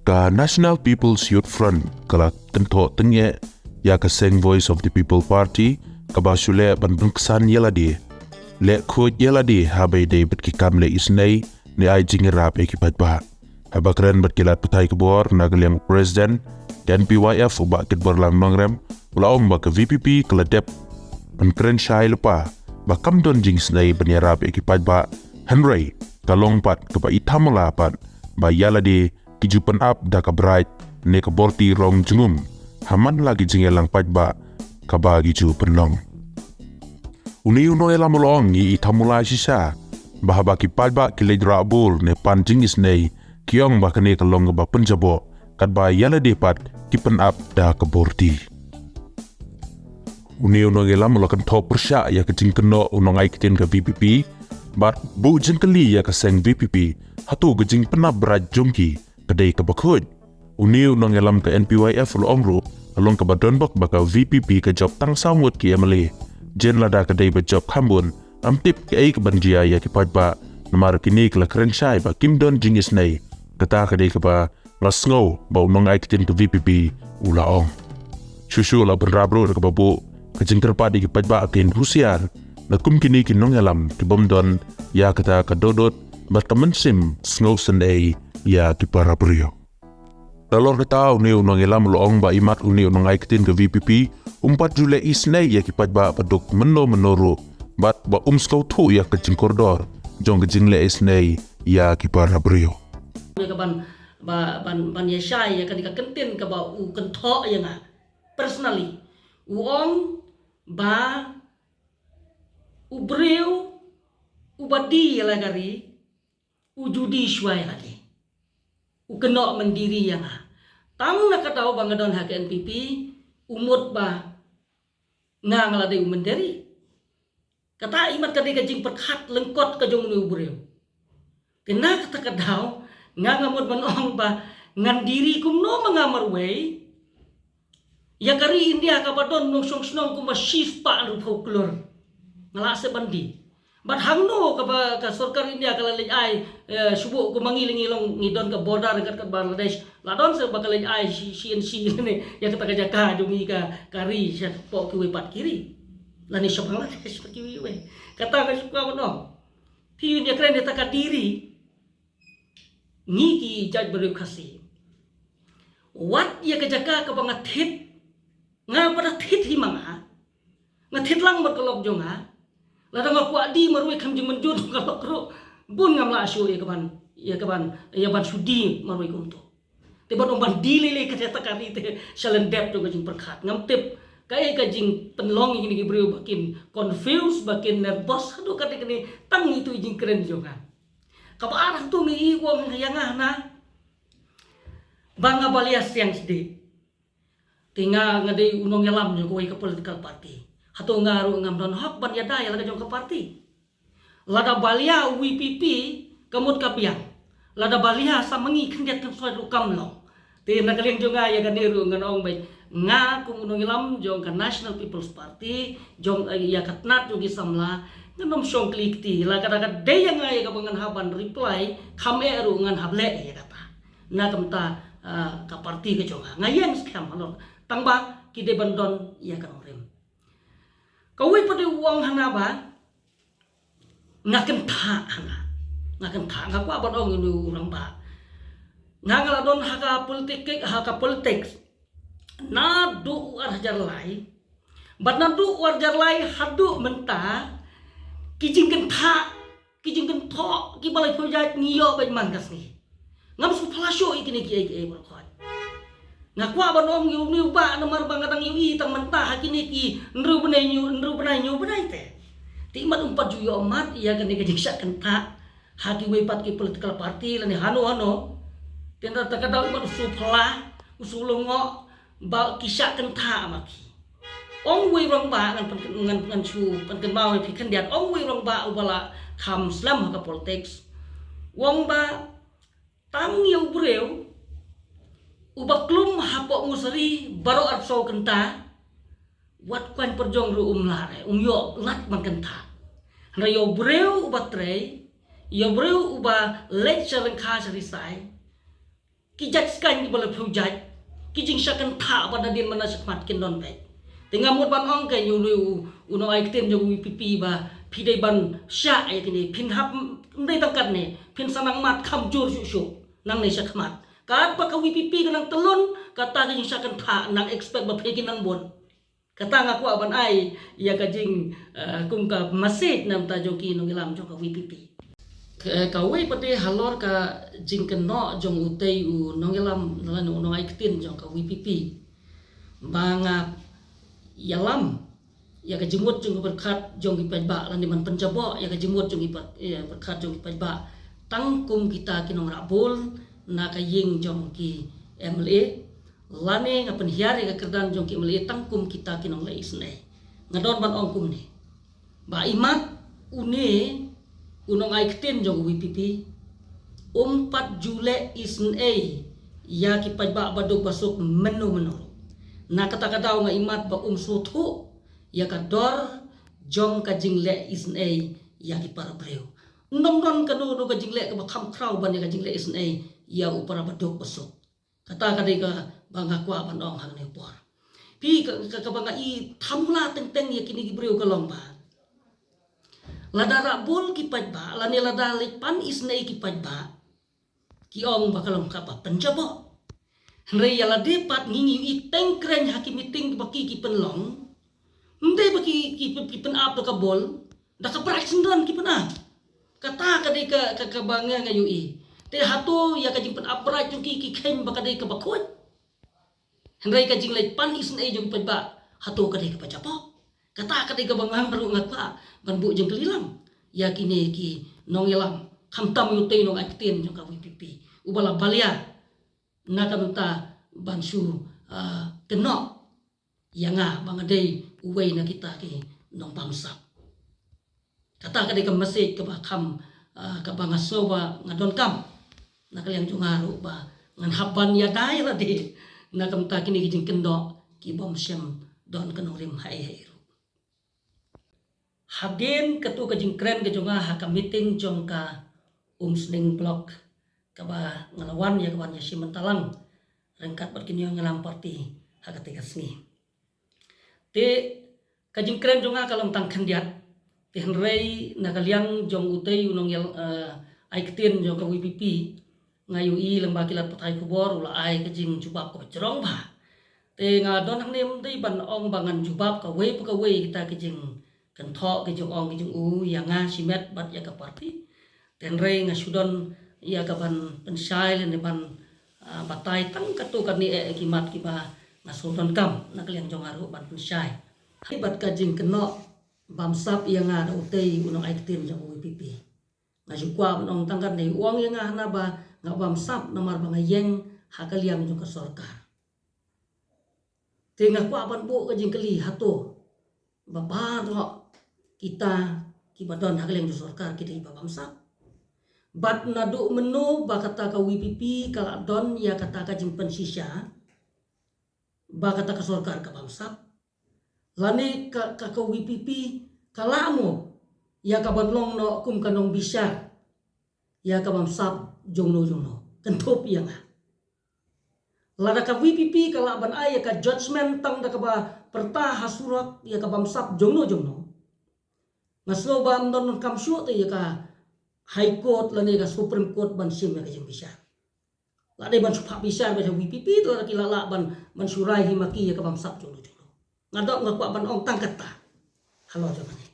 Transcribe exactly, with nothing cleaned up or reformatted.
Ka National People's Youth Front ka la kynthoh tyngeh ïa ka seng Voice of the People Party kaba shu leh ban pynksan ïa lade, leh khuid ïa lade haba ïadei bad ki kam leh isynei ne ai jingïarap ïa ki paidbah. Haba kren bad ki lad pathai khubor na ka liang u President ka N P Y F u Bah Kitborlang Nongrem u la ong ba ka V P P ka la dep ban kren shai lypa ba kam don jingisynei ban ïarap ïa ki paidbah, hynrei ka long pat kaba i thamula pat ba ïa lade ki ju pynap da ka bribe ne ka borti rong jingum ha man la ki jingïalang paidbah kaba ki ju pynlong. Une u nongïalam u la ong i thamula shisha ba haba ki paidbah ki leit rah bul ne pan jingisynei ki ong ba kane ka long kaba pynjaboh katba ïa lade pat ki pynap da ka borti. Une u nongïalam u la kynthoh pyrshah ïa ka jingkynnoh u nongai ktien ka V P P bad buh jingkylli ïa ka seng V P P hato ka jingpynap bribe jong ki ka dei kaba khuid. Une u nongïalam ka N P Y F u la ong ruh ka long kaba donbok ba ka V P P ka jop tang saw ngut ki M L A. Jen lada ka dei ba jop kham bun, ngam tip kaei kaban jia ïa ki paidbah, namar kine ki la kren shai ba kim don jingisynei. Kata ka dei kaba la sngew ba u nongai ktien ka V P P u la ong. Shuh shuh la bynrap ruh da kaba buh ka jingkyrpad ïa ki paidbah kin husiar na kum kine ki nongïalam ki bym don ïa kata ka dohnud bad ka mynsiem sngewsynei ïa ki para briew. Nalor kata une u nongïalam u la ong ba imat une u nongai ktien ka V P P um pat ju leh isynei ïa ki paidbah ba duk mynno mynno ruh bad ba um sngewthuh ïa ka jingkordor jong ka jingleh isynei ïa ki para briew. Ïa ka ban ba ban ban ïa shai ïa kane ka kyntien kaba u kynthoh ïa nga personally, u ong ba u briew uba die ïa la ka ri u ju die shuwa ïa lade. U kynnoh myndiri ïa nga. Tang na ka daw ba nga don ha ka N P P u mut ba nga nga la dei u myndiri. Kata imat ka dei ka jingpyrkhat lyngkot ka jong une u briew. Te na kata ka daw nga nga mut ban ong ba ngan diri kumno ma nga marwei ïa ka ri India kaba don nongshong shnong kumba shispah hynriewphew klur. Nga la sep ban die. Bad hangno kaba ka sorkar India ka la leit ai, eh, shu buh kumba ngi la ngi long ngi don ka border kat ka Bangladesh. La don se ba ka leit ai shi shi shi ne ïa kata ka jaka jong ngi ka ka ri shapoh kiwei pat ki ri. Lane sha Bangladesh pat kiwei wei. Kata ka shu ka ban ong. Phi ïa kren ïa ta ka diri. Ngi ki jaitbynriew Khasi. Wat ïa ka jaka kaba nga thied, nga pat da thied hi ma nga. Nga thied lang bad ka lok jong nga. Lada nga kwah die marwei kham jingmynjur ka lok ruh bun ngam lah shuh ïa ka ban, ïa ka ban, ïa ban shu die marwei kumto. Te ban ong ban die lei lei ka jaka ka ri te shalyndet jong ka jingpyrkhat. Ngam tip kaei ka jingpynlong ïa kine ki briew ba kin confuse, ba kin nervous haduh kane kane tang ïa itu i jingkren jong nga. Kaba ar hangtu ngi i wong ïa nga hana ba nga balia siang sdih. Te nga nga dei u nongïalam jong kawei ka political party. Hato nga ruh ngam don hok ban ïada ïa la ka jong ka party. Lada balia u V P P ka mut ka biang. Lada balia sa ma ngi khyndiat khynsoit ruh kam long. Te na ka liang jong nga ïa kane ruh ngan ong beit nga kum u nongïalam jong ka National People's Party jong, eh, ïa ka tnat jong ki samla ngan ym shong kli kti la ka da ka dei ïa nga ïa kaba ngan hap ban reply kham eh ruh ngan hap leh ïa kata. Na ka bynta, ah, ka party ka jong nga nga ïeng skhem halor tang ba ki dei ban don ïa ka nongrim. Kawei pat u ong hana ba nga kynthah hana. Nga kynthah, nga kwah ban ong ïa u rangbah. Nga nga la don ha ka politik, ha ka politics naduh u ar hajar lai. Bad naduh u ar hajar lai haduh mynta ki jingkynthah, ki jingkynthoh kiba laiphew jait ngi ïoh beit man ka sngi. Ngam sngewphylla shuh ïa kine kiei kiei baroh khoit. Nga kwah ban ong ïa une u bah namar ba nga dang ïohi tang mynta ha kine ki hynriew bnai hynñiew, hynriew bnai hynñiew bnai te. Te imat um pat ju ïoh mat ïa kane ka jingshah kynthah ha kiwei pat ki political party lane hano hano. Te na ta ka daw imat u sngewphylla, u sngewlyngngoh ba ki shah kynthah ma ki. Ong uwei u rangbah ngan pyn, ngan ngan shu pynkynmaw ïa phi khyndiat. Ong uwei u rangbah uba la kham slem ha ka politics. U ong ba tang ïa u briew uba klum hapoh mosari baroh arphew saw kynta, wat kwaiñ pyrjong ruh um lah re, um ïoh lad ban kynthah. Hynrei ïa u briew uba trei, ïa u briew uba leit sha lyngkha sha risai, Ki judge kan ki ba la phew judge. Ki jingshah kynthah ba nadien mynta shakhmat kin don peit. Te nga mut ban ong ka ïa u, u nongai ktien jong VPP ba phi dei ban shah ïa kine, phin hap ym dei tang katne, phin sa nang mad kham jur shuh shuh nangne shakhmat. Katba ka VPP ka nang tyllun, kata ka jingshah kynthah nang expect ba phi kin nang bun. Kata nga kwah ban ai ïa ka jing, eh, kum ka message na bynta jong ki nongïalam jong ka VPP. Ka, kawei pat de halor ka jingkynnoh jong utei u nongïalam lane u nongai ktien jong ka VPP, ba nga ïalam ïa ka jingmut jong ka pyrkhat jong ki paidbah lane ban pynjaboh ïa ka jingmut jong ki pa-, ïa pyrkhat jong ki paidbah tang kum kita ki nongrah bul na ka ïing jong ki MLA, lane nga pynhiar ïa ka kyrdan jong ki MLA tang kum kita ki nongleh isynei. Nga don ban ong kumne, ba imat une u nongai ktien jong VPP um pat ju leh isynei ïa ki paidbah ba duk ba suk mynno mynno. Na kata ka daw nga imat ba um sngewthuh ïa ka dor jong ka jingleh isynei ïa ki para briew. Ym don kano kano ka jingleh kaba kham khraw ban ïa ka jingleh isynei ïa u para ba duk ba suk. Kata ka dei kaba nga kwah ban ong hangne por. Phi, ka, ka, kaba nga i thamla teng teng ïa kine ki briew ka long ba lada rah bul ki paidbah lane lada leit pan isynei ki paidbah, ki ong ba ka long kaba pynjaboh. Hynrei ïa lade pat ngi ngi i teng kren ha ki meeting ba ki ki pynlong, ym dei ba ki, ki, ki pyn-ap da ka bul, da ka bright syndon ki pyn-ap. Kata ka dei ka, ka, kaba nga nga ïohi. Te hato ïa ka jingpyn-ap bright jong ki ki kheiñ ba ka dei kaba khuid? Hynrei ka jingleit pan isynei jong ki paidbah, hato ka dei kaba jaboh? Kata ka dei kaba nga ruh nga kwah ban buh jingkylli lang ïa kine ki nongïalam, khamtam ïa utei u nongai ktien jong ka VPP uba la balia na ka bynta ban shu, ah, kynnoh ïa nga ba nga dei uwei na kita ki nongbamsap. Kata ka dei ka message kaba kham, ah, kaba nga sngew ba nga donkam na ka liang jong nga ruh ba ngan hap ban ïada ïa lade na ka bynta kine ki jingkynnoh ki bym shym don ka nongrim haei haei ruh. Hadien kato ka jingkren ka jong nga ha ka meeting jong ka Umsning Block kaba nga la wan ïa ka ban ïashim bynta lang ryngkat bad ki nongïalam party ha katei ka sngi. Te ka jingkren jong nga ka long tang khyndiat. Te hynrei na ka liang jong utei u nongïal, eh, ai ktien jong ka VPP, nga ïohi lyngba ki lad pathai khubor u la ai ka jingjubab kaba jrong bha. Te nga don hangne ym dei ban ong ba ngan jubab kawei pa kawei kita ki jingkynthoh, ki jingong, ki jingu ïa nga shimet bad ïa ka party. Te hynrei nga shu don ïa ka ban pynshai lane ban, ah, batai tang katto katne eh ki mat kiba nga sngew donkam na ka liang jong nga ruh ban pynshai. Bad ka jingkynnoh bamsap ïa nga da utei u nongai ktien jong ka VPP. Nga shu kwah ban ong tang katne, u ong ïa nga hana ba nga bamsap namar ba nga ïeng ha ka liang jong ka sorkar. Te nga kwah ban buh ka jingkylli, hato ba baroh kita kiba don ha ka liang jong sorkar ki dei ba bamsap? Bad naduh mynno ba kata ka VPP ka la don ïa kata ka jingpynshisha ba kata ka sorkar ka bamsap? Lane ka, ka, ka VPP ka lah mo ïa ka ban long noh kum ka nongbishar ïa ka bamsap jongno jongno? Kynthup ïa nga. Lada ka VPP ka lah ban ai ïa ka judgment tang da kaba pyrta ha surok ïa ka bamsap jongno jongno, nga sngew ba ym don kam shuh te ïa ka High Court lane ka Supreme Court ban shim ïa ka jingbishar. Lada ban shu phah bishar ba ha VPP te lada ki lah lah ban, ban shu rai hi ma ki ïa ka bamsap jongno jongno. Nga dok nga kwah ban ong tang kata halor jong kane.